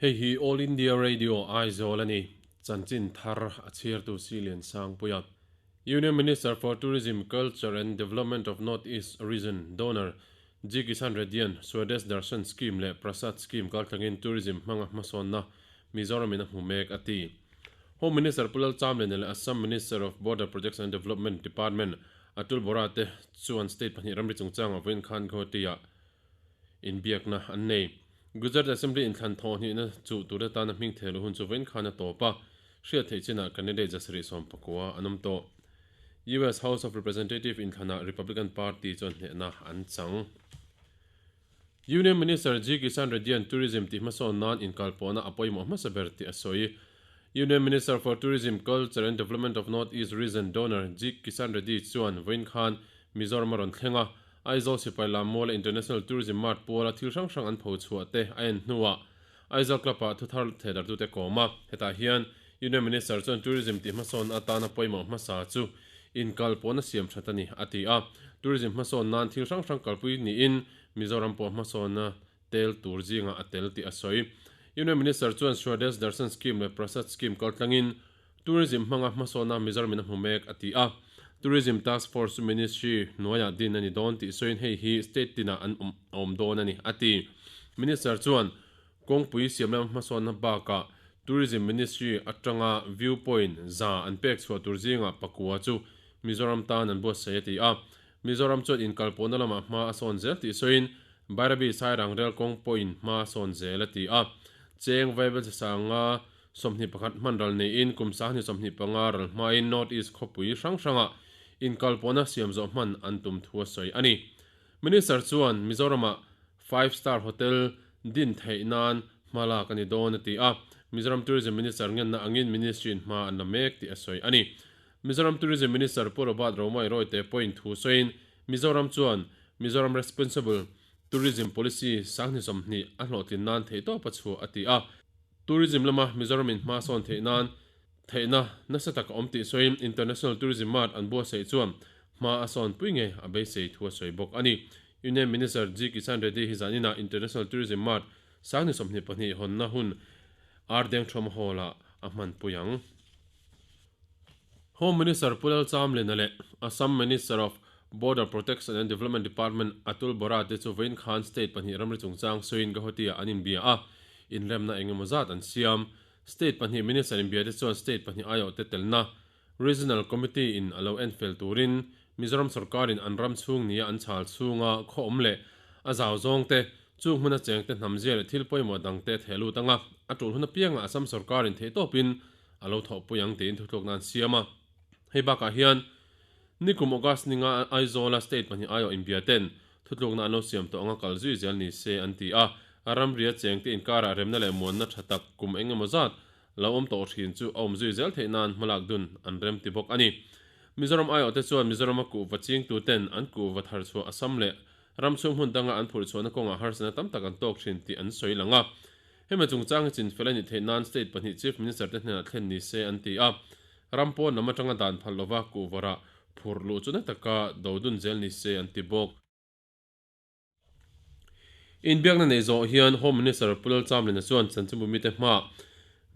Hei hi All India Radio Aizawl a ni. Chanchin thar a chhiartu Silian Sangpuia. Union Minister for Tourism, Culture and Development of North East Region, Donor, G Kisan Reddy-a'n Swadesh Darshan Scheme leh Prasad Scheme kaltlangin tourism hmanga hmasawnna Mizoramin a hmu mek a ti. Home Minister Pu Lal Chamliana leh Assam Minister of Border Projects and Development Department Atul Bora te chuan state pahnih ramri chungchangah vawiin khan Guwahati-ah inbiakna an nei. Gujarat Assembly inthlan thawhhnihna chuh tur atana hming thehluh hun chu vawiin khan a tawp a, hriat theih chinah candidate zasarih sawmpakua an awm tawh. US House of Representative inthlanah Republican Party chuan hnehna an chang. Union Minister G Kisan Reddy-a'n tourism tih hmasawn nan inkalpawhna a pawimawh hmasa ber tih a sawi. Union Minister for Tourism, Culture and Development of North East Region Donor G Kisan Reddy chuan vawiin khan Mizoram a rawn thleng a, Aizawl Sipai Lam Muala International Tourism Mart puala thil hrang hrang an pho chhuah te a en hnuah Aizawl Club-ah thuthar thehdartute kawm a, hetah hian Union Minister chuan tourism tih hmasawn atana pawimawh hmasa chu inkalpawhna siam that a ni, a ti a. Tourism hmasawn nan thil hrang hrang kalpui niin Mizoram pawh hmasawnna tel tur zingah a tel tih a sawi. Union Minister chuan Swadesh Darshan Scheme leh Prasad Scheme kaltlangin tourism hmanga hmasawnna Mizoramin a hmu mek, a ti a. Tourism Task Force chu Ministry hnuaiah din a ni dawn tih sawiin hei hi state tinah an awm dawn a ni, a ti. Minister chuan Kawngpui siamna hmasawnna bakah Tourism Ministry atanga View Point za an pek chhuah tur zingah pakua chu Mizoram tan an buatsaih a ti a. Mizoram chuan inkalpawhna lamah hma a sawn zel tih sawiin Bairabi Sairang Rel kawng pawhin hma a sawn zel a ti a. Cheng Vaibel Sasanga 21 hman ral neiin kum 25 ral hmain North East khawpui hrang hrangah inkalpawhna siam zawh hman an tum thu a sawi a ni. Minister chuan Mizoramah Five Star Hotel din theih nan hma lak a ni dawn a ti a, Mizoram Tourism Minister ngenna angin Ministry in hma an la mek tih a sawi a ni. Mizoram Tourism Minister Pu Robert Romai Royte pawhin thu sawiin Mizoram chuan Mizoram Responsible Tourism Policy 2020 a hlawhtlin nan theihtawp a chhuah a ti a, Tourism lama Mizoram in hma sawn theih nan theihna nasa tak a awm tih sawiin International Tourism Mart an buatsaih chuan hma a sawn pui ngei a beisei thu a sawi bawk a ni. Union Minister G Kisan Reddy hi zaninah International Tourism Mart 2022 hawnna hun Ardengthawm Hall-ah a hmanpui ang. Home Minister Pu Lalchamlina leh Assam Minister of Border Protection and Development Department Atul Bora te chu vawiin khan state pahnih ramri chungchang sawiin Guwahati-ah an inbia a, inremna engemaw zat an siam. State pahnih Minister inbia te chuan state pahnih aiawhte telna Regional Committee in a lo enfel turin Mizoram sorkarin an ram chhung nia an chhal chhunga khaw awm leh a zau zawng te, chung hmuna cheng te hnamzia leh thil pawimawh dang te a theh lut anga, a tul hun apiangah Assam sorkarin theihtawpin a lo thawhpui ang tiin thutlukna an siam a. Hei bakah hian nikum August ninga Aizawla state pahnih aiawh inbia ten thutlukna an lo siam tawh anga kal zui zel ni se an ti a, ramria chengte inkarah remna leh muanna tha tak kum eng emaw zat lo awm tawh thin chu a awm zui zel theih nan hmalak dun an rem ti bawk a ni. Mizoram aiawhte chuan Mizorama kuhva chingtuten an kuhva thar chhuah Assam leh ram chhung hmun danga an phurh chhuahna kawngah harsatna tam tak an tawk thin tih an sawi lang a. Hemi chungchang hi chinfel a nih theih nan state pahnih Chief Minister te hnenah thlen ni se an ti a. Ram pawn lam atanga dan phal lova kuhvarah phurh luh chu na taka do dun zel ni se an ti bawk. Inbiakna nei zawh hian Home Minister Pu Lalchamlina chuan chanchinbu mite hmaah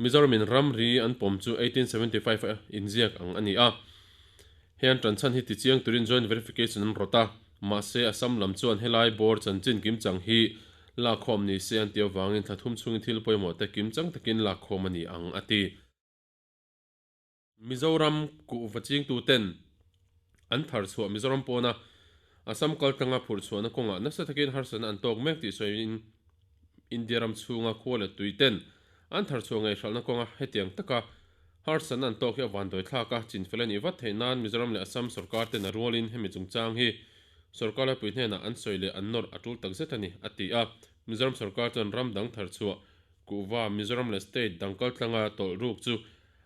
Mizoramin ramri an pawm chu 1875 a inziak ang a ni a. Hei an tanchhan hi tichiang turin joint verification an rawt a, mahse Assam lam chuan helai bawr chanchin kimchang hi lakkhawm ni se an tih avangin thla thum chhungin thil pawimawh te kimchang takin lakkhawm a ni ang a ti. Mizoram kuhva chingtuten an thar chhuah Mizoram pawna Assam kaltlanga phurh chhuahna kawngah nasa takin harsatna an tawk mek tih sawiin India ram chhunga khua leh tuiten an thar chhuah ngei hralhna kawnga hetiang taka harsatna an tawk hi a vanduai thlak a, chinfel a nih vat theih nan Mizoram leh Assam sorkar ten a rualin hemi chungchang hi sorkar laipui hnenah an sawi leh an nawrh a tul takzet a ni, a ti a. Mizoram sorkar chuan ram dang thar chhuah kuhva Mizoram leh state dang kaltlanga tawlh ruk chu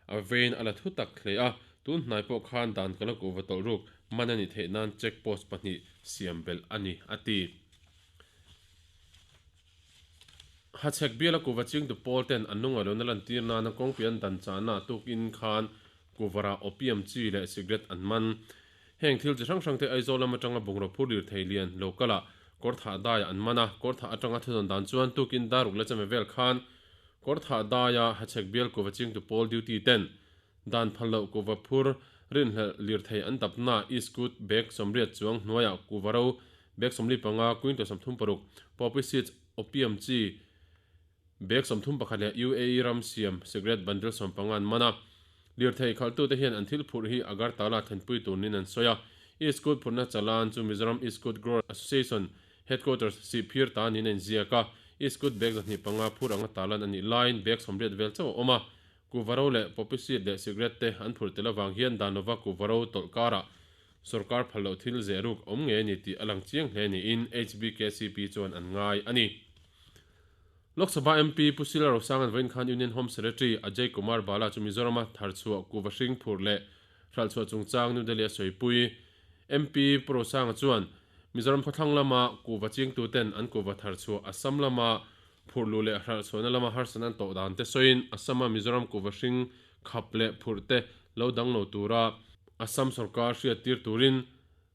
A vein a la thu tak hle a, tun hnai pawh khan dan ka la kuhva tawlh ruk man a nih theih nan check post pahnih siam belh a ni, a ti. Hachhek biala kuhva chingtu pawl ten an lungawi lohna lantir nana kawngpui an dan chahna tukin khan kuhvarah opium chi leh cigarette an man. Heng thil chi hrang hrang te Aizawl lam atanga bungraw phur lir thei lian local ah kawr thah daiah an man a, kawr thah atanga thudawn dan chuan tukin daruk leh chame vel khan. Kawrthah daia Hachhek bial kuva chingtu pawl duty ten dan phal loh kuva phur rinhlelh lirthei an dapna e-scoot bag 80 chuang hnuaiah kuva ro bag 45 quintal 36 poppy seeds opium chi bag 31 leh UAE ram siam cigarette bundle 15 an man a. Lirthei khalhtute hian an thil phurh hi Agartala thlenpui tur niin an sawi a. E-scoot phurhna chalan chu Mizoram E-scoot Grower Association Headquarters Sihphir ta niin a inziak a. E-scoot bag 25 phur anga tarlan a nih laiin bag 80 vel chauh a awm a. Kuhva ro leh poppy seed leh cigarette te an phurh tel avang hian dan lova kuhva ro tawlh karah sorkar phal loh thil zeh ruk awm ngei a ni tih a lang chiang hle niin HBKCP chuan an ngai a ni. Lok Sabha MP Pu Sila Rosangan vawiin khan Union Home Secretary Ajay Kumar Bala chu Mizorama tharchhuah kuhva hring phurh leh hralhchhuah chungchang New Delhi a sawipui. MP Pu Rosanga chuan Mizoram khawthlang lama kuhva chingtuten an kuhva tharchhuah Assam lama Phurh luh leh hralh chhuahna lama harsatna an tawh dan te sawiin Assam-a Mizoram kuhva hring khap leh phurh te lo dang lo tura Assam sorkar hriat tir turin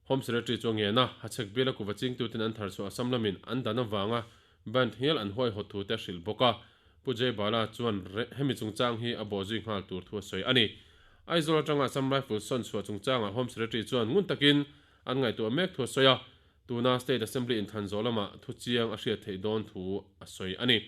Home Secretary chu a ngen a, Hachhek biala kuhva chingtuten an thar chhuah Assam lamin an dan avanga band hial an huaihawt thu te a hrilh bawk a. Pu Jay Bala chuan hemi chungchang hi a bawhzui nghal tur thu a sawi a ni. Aizawl atanga Assam Rifle sawn chhuah chungchangah Home Secretary chuan ngun takin an ngaihtuah mek thu a sawi a, Tuna State Assembly inthlan zawh lamah thu chiang a hriat theih dawn thu a sawi a ni.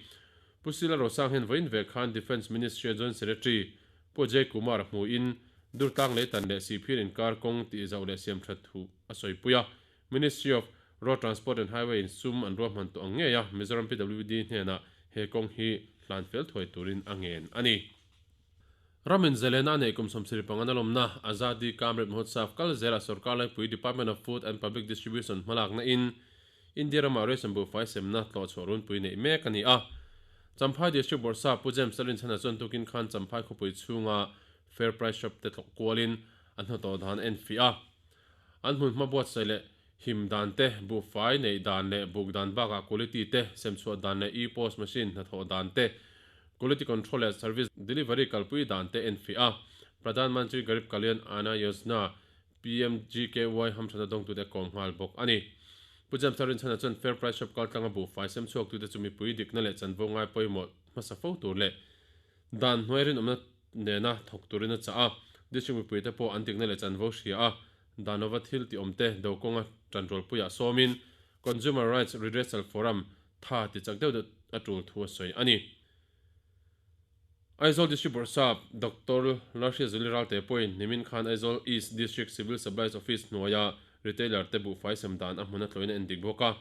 Pu Sila Rosang hian vawiin ve khan Defence Ministry-a Joint Secretary Pu Ajay Kumar a hmuin Durtlang Leitan leh Sihphir inkar kawng tih zauh leh siam that thu a sawipui a. Ministry of Road Transport and Highway in sum an ruahman tawh ang ngei a, Mizoram PWD hnenah he kawng hi hlan fel thuai turin a ngen a ni. Ramin Zelena a neih kum 75 a lawmna, Azadi Ka Amrit Mahotsav kal zela sorkar laipui Department of Food and Public Distribution hmalakna in India rama ration buhfai semna tlawhchhuah runpui neih mek a ni a. Champhai District Bawrhsap Pu James Lalrinchhana chuan tukin khan Champhai khawpui chhunga Fair Price Shop te tlawh kualin a hnawtawh dan a enfiah a. An hmun hma buatsaih leh him dan te, buhfai neih dan leh buk dan bakah quality te, semchhuah dan leh e-post machine hnathawh dan te, quality control leh service delivery kalpui dan te enfiah a. Pradhan Mantri Garib Kalyan Anna Yojana, PMGKY, hamthatna dawngtute a kawm nghal bawk a ni. Pu James Rinchhana chuan Fair Price Shop kaltlanga buhfai semchhuaktute chu mipui dikna leh chanvo ngai pawimawh hmasa fo tur leh dan hnuai rinawmna nena thawk turin a chah a, district mipuite pawh an dikna leh chanvo hria a, dan lova thil tih awmte do kawnga tanrualpuiah sawmin Consumer Rights Redressal Forum tha ti chak deuh deuh a tul thu a sawi a ni. Aizawl District Bawrhsap Doctor Lalhriatzuali Ralte pawhin nimin khan Aizawl East District Civil Supplies Office hnuaia retailer te buhfai sem dan a hmun a tlawhin a endik bawk a.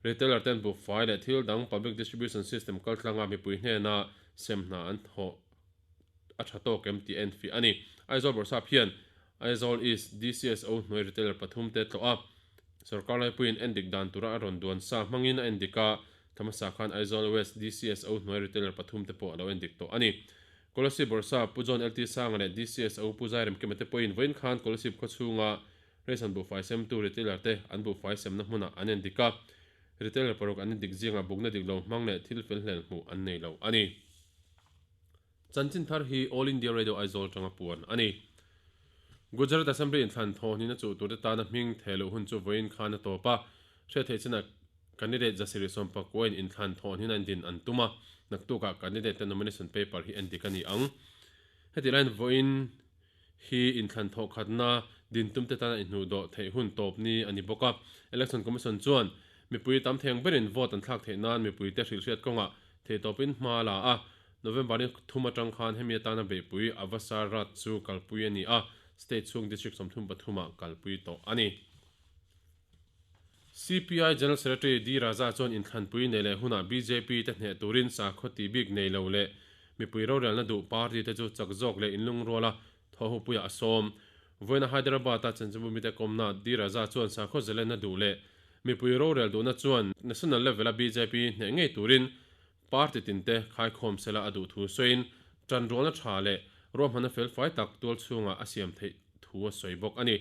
Retailer ten buhfai leh thil dang public distribution system kaltlanga mipui hnena sem hna an thawh a tha tawk em tih a enfiah a ni. Aizawl Bawrhsap hian Aizawl East DCSO hnuai retailer pathum te tlawh a, sorkar laipuiin endik dan tura a rawn duan sa hmangin a endik a, thla hmasa khan Aizawl West DCSO hnuai retailer pathum te pawh a lo endik tawh a ni. Kolasib Bawrhsap Pu John LT Sanga leh DCSO Pu Zairemkima te pawhin vawiin khan Kolasib khawchhunga Ration buhfai semtu retailer te an buhfai semna hmunah an endik a, retailer paruk an endik zingah bukna dik lo hmang leh thil fel hlel hmuh an nei lo a ni. Chanchin thar hi All India Radio Aizawl tanga puan a ni. Gujarat Assembly inthlan thawhnin a chuh turte tana hming theh loh hun chu vawiin khan a tawp a, hriat theih chinah candidate Zasiri Sawmpakuain inthlan thawhnin a indin an tum a, naktukah candidate te nomination paper hi endik a ni ang. Hetih laiin vawiin hi inthlan thawhkhatna din tumte tana inhnuhdawh theih hun tawp ni a ni bawk a. Election Commission chuan mipui tam thei ang berin vote an thlak theih nan mipuite hrilhhriat kawngah theihtawpin hma a la a. November ni thum atang khan hemi atana beihpui Avasar Rath chu kalpui a ni a, state chhung district 33 ah kalpui tawh a ni. CPI General Secretary D Raja chuan inthlanpui nei leh hunah bjp te hneh turin sakhaw tih bik nei lo leh mipui rorelna duh party te chu chak zawk leh inlungruala thawhhupuiah a sawm. Vawiina Hyderabad-a chanchinbu mite kawmna D Raja chuan sakhaw zalenna duh leh mipui rorel duhna chuan national level-a bjp hneh ngei turin Party tinte khaikhawm sela a duh thu sawiin tanrualna tha leh ruahmanna felfai tak tual chhungah a siam theih thu a sawi bawk a ni.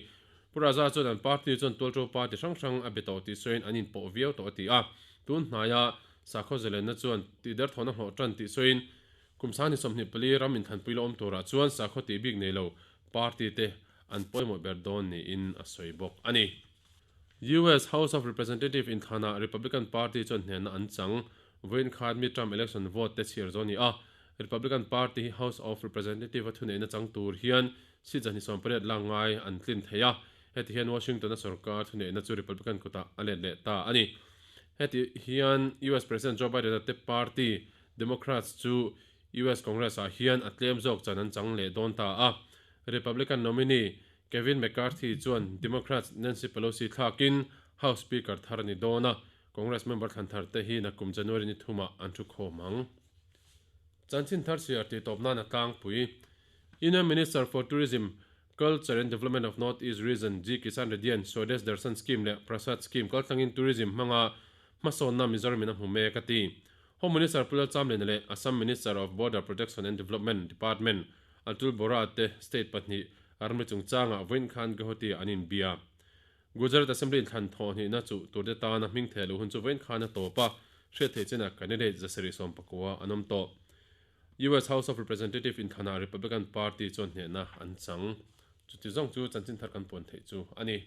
Pu Raja chuan an party chuan tualṭo party hrang hrang a be tawh tih sawiin an inpawh viau tawh a ti a. Tun hnaia sakhaw zalenna chuan tihderthawhna hlawh tan tih sawiin kum 24 ram inthlanpui la awm turah chuan sakhaw tih bik nei lo party te an pawimawh ber dawn niin a sawi bawk a ni. US House of Representative inthlanah Republican Party chuan hnehna an chang. Vawiin khan midterm election vote te chhiar zawh a ni a, Republican Party hi House of Representative a thuneihna chang tur hian seat 180 lak ngai an tlin thei a, heti hian Washington-a sorkar thuneihna chu Republican kutah a let leh ta a ni. Heti hian US President Joe Biden-a te party Democrats chu US Congress-ah hian a tlem zawk chan an chang leh dawn ta a, Republican nominee Kevin McCarthy chuan Democrats Nancy Pelosi thlakin House Speaker thar a ni dawn a, Congress member thlan thar te hi nakum January ni thumah an thu khawm ang. Chanchin thar chhiar tih tawp nan a tlangpui. Union Minister for Tourism, Culture and Development of North East Region G Kisan Reddy-a'n Swadesh Darshan Scheme leh Prasad Scheme kaltlangin tourism hmanga hmasawnna Mizoramin a hmu mek a ti. Home Minister Pu Lalchamliana leh Assam Minister of Border Protection and Development Department Atul Bora te state pahnih ramri chungchangah vawiin khan Guwahati-ah an inbia. Gujarat Assembly inthlan thawhhnihna chu turte tana hming theh loh hun chu vawiin khan a tawp a, hriat theih chinah candidate 719 an awm tawh. US House of Representative inthlanah Republican Party chuan hnehna an chang. Chuti zawng chu chanchin thar kan puan theih chu a ni.